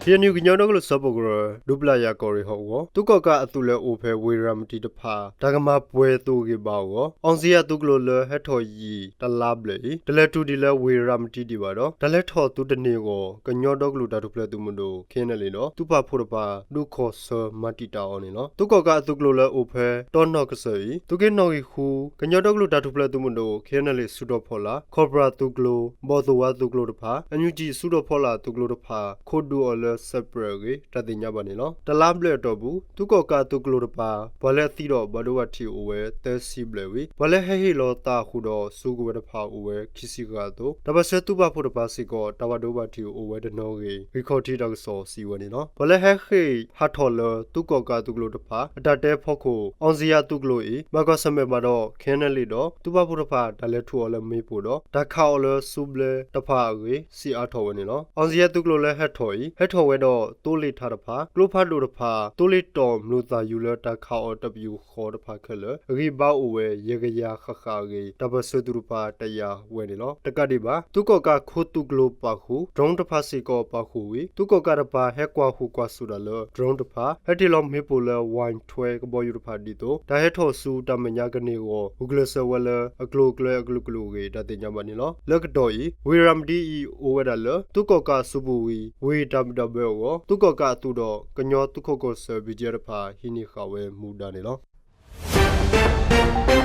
ခ့ၣ်အဲၣ်ယူၣ် ကညီဒီကလုာ်စၢဖှိၣ်ကရၢ ဒူပျၢ်ယၤကီၢ်ရ့ၣ်ဟီၣ်ကဝီၤ သုးကီၣ်ကးအသုးလၢအိၣ်ဖဲဝ့ၢ်ရၤမတံတဖၣ် တၢ်ကမၤပှဲၤသိဂ့ၢ်ဘါအဂီၢ် အောင်ဇေယျသုးကျိၤလၢဟဲထီၣ်ယံာ်တလါဘျဲၣ်အံၤ တလဲၤတုၤဒံးလၢဝ့ၢ်ရၤမတံဒံးဘၣ်ဒီး တၢ်လဲၤထီၣ်သုတန့ၢ်အဂီၢ် ကညီဒီကလုာ်တၢ်ထူၣ်ဖျဲးသုးမုၢ်ဒိၣ် ခ့ၣ်အဲၣ်ယူၣ် ဒီး သုးပာ်ဖှိၣ်တဖၣ် ဒုးခီၣ်ဆၢမၤတံာ်တာ်အီၤန့ၣ်လီၤ. သုးကီၣ်ကးအသုးကျိၤလၢအိၣ်ဖဲတီနီၣ်ကစၢၢ်အံၤ သုးက့နီၣ်ဂံၢ်ဃု ကညီဒီကလုာ်တၢ်ထူၣ်ဖျဲးသုးမုၢ်ဒိၣ် ခ့ၣ်အဲၣ်ယူၣ် စုတီၤဖီလာ် ခီၣ်ပြၣ်သုးကျိၤ ဘီၣ်သိၣ်ဝါသုးကျိၤတဖၣ် NUG စုတီၤဖီလာ်သုးကျိၤတဖၣ် ခိးဒုးအီၤလၢစဲးပြဲးအဂ့ၢ် တၢ်သ့ၣ်ညါဘၣ်န့ၣ်လီၤ. တလါဘျဲၣ်အတီၢ်ပူၤ သုးကီၣ်ကးသုးကျိၤတဖၣ် ပှၤလၢအသံဒီးဘၣ်ဒိဘၣ်ထံးအိၣ်ဝဲသၢဆံဘျဲၣ်ဝံၤ ပှၤလၢဟဲဟ့ၣ်လီၤသးအဃုာ်ဒီးစုကဝဲၤတဖၣ်အိၣ်ဝဲခံဆံဃၣ်အသိး တၢ်ပၢၢ်ဆၢသုးပာ်ဖှိၣ်တဖၣ်စ့ၢ်ကီး တၢ်ဘၣ်ဒိဘၣ်ထံးအိၣ်ဝဲတနီၤအဂ့ၢ် ဂံၢ်ခီၣ်ထံးတၢ်ကစီၣ်စံးဝဲန့ၣ်လီၤ. ပှၤလၢဟဲဃ့ၢ်ဟးထီၣ်လၢသုးကီၣ်ကးသုးကျိၤတဖၣ် အတၢ်တဲဖီခိၣ် အောင်ဇေယျသုးကျိၤအံၤ ဘၣ်ကွၢ်ဆၢၣ်မဲာ်ဘၣ်ဒီး ခ့ၣ်အဲၣ်ယူၣ် ဒီး သုးပာ်ဖှိၣ်တဖၣ် တၢ်လဲၤထူၣ်အီၤလၢမ့ၣ်ပိၢ်ဒီး တၢ်ခးအီၤလၢစုဘျဲတဖၣ်အဂ့ၢ် စံးအါထီၣ်ဝဲန့ၣ်လီၤ. အောင်ဇေယျသုးကျိၤလၢဟဲထီၣ်အံၤ ဟဲထီၣ်ဝဲဒီးသိလ့ၣ်ထးတဖၣ် ကျိဖးဒိၣ်တဖၣ် သိလ့ၣ်တီၢ်မျိာ်သၣ်ယူၤလၢတၢ်ခးအီၤတပယူာ်ဃီတဖၣ်ခဲလၢာ် အဂံၢ်ဘါအိၣ်ဝဲယဲၢ်ကယၤဃၣ်ဃၣ်အဂ့ၢ် တၢ်ပၢၢ်ဆၢသုးတဖၣ်တယာ်ဝဲန့ၣ်လီၤ. တကးဒံးဘၣ် သုးကီၣ်ကးခိသုးကျိၤပာ်ဃုာ် drone တဖၣ်စ့ၢ်ကီးပာ်ဃုာ်ဝံၤ သုးကီၣ်ကးတပၤဟဲကွၢ်ဃုာ်ကွၢ်စိာ်တၢ်လၢ drone တဖၣ် ဟဲတ့ၢ်လီၤမ့ၣ်ပိၢ်လၢ ဝဲၢ်ထွဲကဘီယူၤတဖၣ်ဒ်သိး တၢ်ဟဲထီၣ်ဆူတၢ်မဲာ်ညါကန့ၢ်အဂီၢ် ဂုာ်ကျဲးစၢးဝဲလၢအကျိၤအကျဲအကလုာ်ကလုာ်အဂ့ၢ် တၢ်သ့ၣ်ညါဘၣ်န့ၣ်လီၤ. လၢကတီၢ်အံၤ ဝ့ၢ်ရၤမတံအံၤ အိၣ်ဝဲဒၣ်လၢ သုးကီၣ်ကးအစုပူၤဝံၤ ဝ့ၢ်တၢ်ဘံၣ်တၢ်ဘၢအဂီၢ် သုးကီၣ်ကးအသုးဒီး ကညီသုးခိးကီၢ်ဆၢ BGF တဖၣ် ဟံးန့ၢ်ဃာ်ဝဲမူဒါန့ၣ်လီၤ.